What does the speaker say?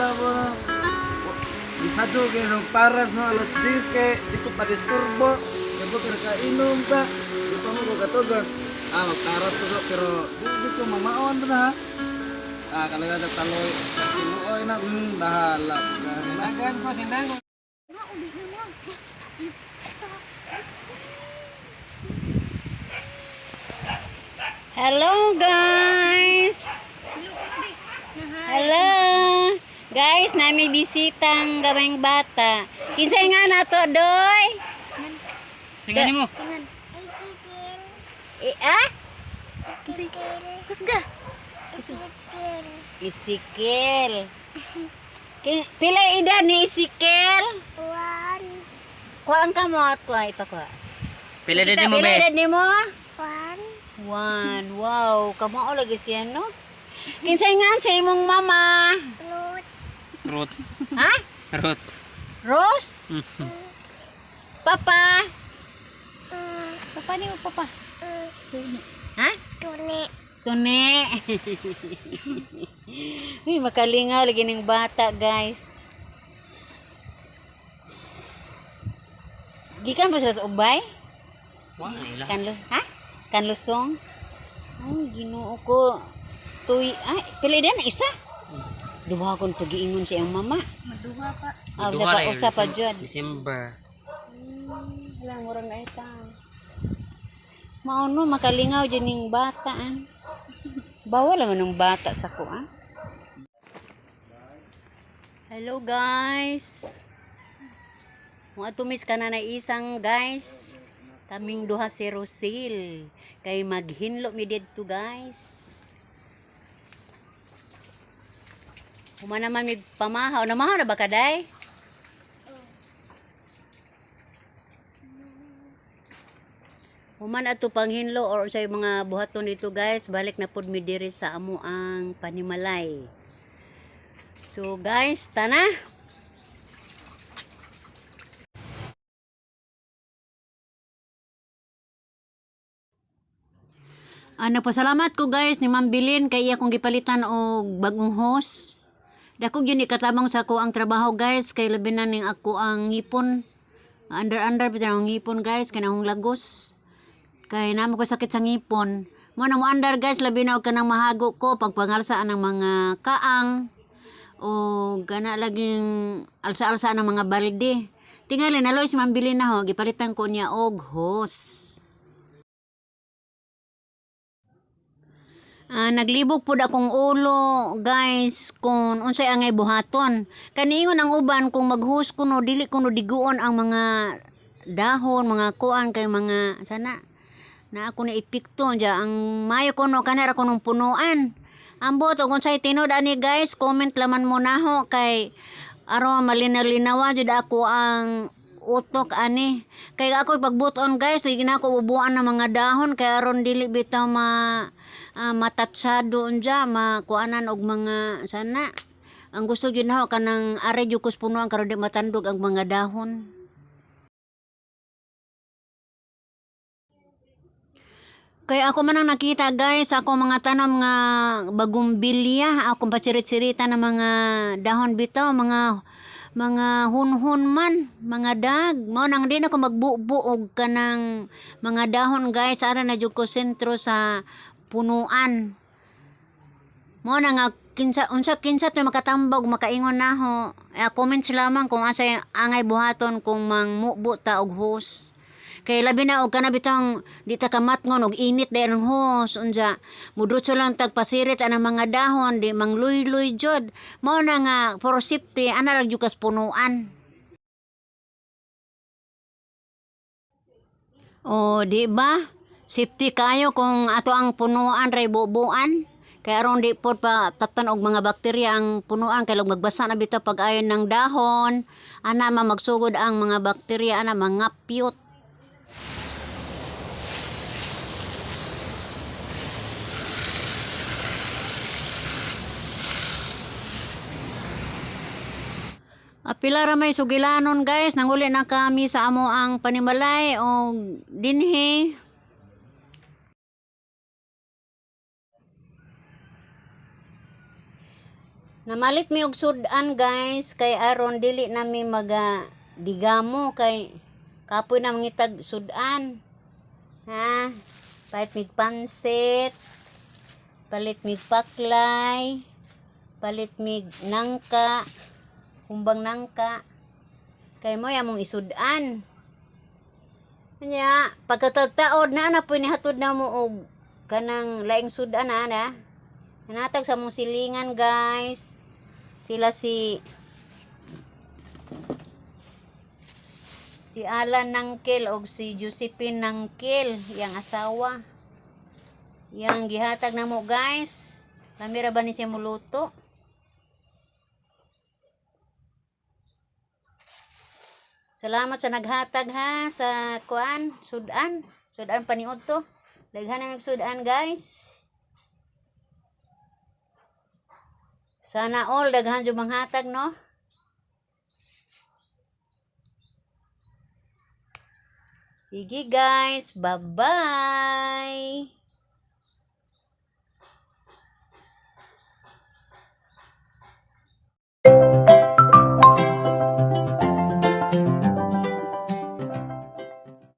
Bahala mo na. Isadyo kay nung paras no alas 10 kay di ko pa-disturbo. Kaya ko kainom ta. Di pa mo ko katugon. Ah, magparas ko pero di ko mamaon na ha. Ah, kalaga sa taloy sa tinuoy na bahala. Bahala ko sindang ko. Hello guys! Hello! Guys, na may bisitang gamay bata. Kinsay nga nato, Doy? Singan mo. Singan. Ay, Kikil. Eh, ah? Kikil. Kusga. Kikil. Isikil. Pila edad ni Isikil? 1. Kuha ang kamot. Kuha, ipakuha. Pila din mo Pila be. edad ni mo? 1. 1. Wow, kamao lagi siya, no? Kinsay nga sa imong mama? Ruth. Ruth. Ha? Ruth. Rose? Papa? Papa ni mo, papa. Ha? Tuni. Tuni. Uy, makalingaw lagi ng bata, guys. Gikan pa sila sa ubay? Wa ila. Kanlo, ha? Kanlusong? Ay, Ginoo ko. Tuy, ay, pila edad na isa? Duha kon tugiingon si ang mama. Maduha pa. Ah, usa pa, usa pa jud. December. Wala, murag na ita. Mao no, makalingaw dyan yung bata. Ah. Bawal naman ng bata sa ko, ah. Hello, guys. Mga tumis ka na na isang, guys. Kaming duha si Rosil. Kay maghinlo mi didto, guys. Huma naman mig pamahaw. Namahaw na ba kaday? Human ato panghinlo or sa mga buhaton dito guys, balik na pud mi diri sa amo ang panimalay. So guys, tana. Ano pasalamat ko guys ni Ma'am Bilin kay iya kong gipalitan og bagong hose. Dako gyud ni katabang sa ako ang trabaho guys kay labi na ning ako ang ngipon. Under-under bitaw ang ngipon guys kay akong lagos. Kay namo ko sakit sa ngipon. Mo na mo andar guys, labi na og kanang mahago ko pagpangalsa ng mga kaang o gana laging alsa-alsa ng mga balde. Tingali na Lois, mambili na ho, gipalitan ko niya og hose. Ah, naglibog pud akong ulo, guys, kung unsay angay buhaton. Kaniingon ang uban kung maghus kuno dili kuno diguon ang mga dahon, mga kuan kay mga sana na ako na epekto dya ang mayo kuno kanara kunong punuan. Ambot og unsay tinuod ani guys, comment laman mo naho kay aron malinalinawa jud ako ang utok ani. Kay ako pagbuton guys, lagi na ako bubuan ng mga dahon kay aron dili bitaw ma matatsado unja makuanan og mga sana. Ang gusto gyud nako kanang are jud kus punuan karon di matandog ang mga dahon. Kaya ako man ang nakita guys, ako mga tanom nga bagumbilya, akong pasirit-sirita ng mga dahon bitaw, mga hunhun man, mga dag. Mao nang din ako magbubo og kanang mga dahon guys, ara na jud ko sentro sa punuan. Mao na nga kinsa unsa kinsa to makatambag makaingon naho. Eh, comments lamang kung asa angay buhaton kung mangmubo ta og host. Kay labi na og kana bitang di ta kamatngon og init dayon ang host unsa mudutso lang tag pasirit anang mga dahon di mangluyloy jud. Mao na nga for safety ana ra jud kas punuan. O di ba? Safety kayo kung ato ang punuan ray bubuan. Kay aron di pod pa tatan og mga bakterya ang punuan kay log magbasa na bitaw pag ayon ng dahon. Ana ma magsugod ang mga bakterya ana mangapyot. Apila ra may sugilanon guys, nanguli na kami sa amo ang panimalay og dinhi. Namalit mi og sudan, guys, kay aron dili nami maga digamo kay kapoy na mangitag sudan. Ha? Palit mig pansit, palit mig paklay, palit mig nangka, humbang nangka. Kay mo among isudan. Nya, pagkatagtaod na na po nihatod na mo og kanang laing sudan na na. Nanatag sa mong silingan, guys. Sila si Alan Nangkel og si Josephine Nangkel, yang asawa. Yang gihatag na mo, guys. Lamira ba ni siya muluto? Salamat sa naghatag ha sa kuan, sudan. Sudan paniud to. Daghan na sudan, guys. Sana all daghan jud manghatag, no? Sige guys, bye-bye.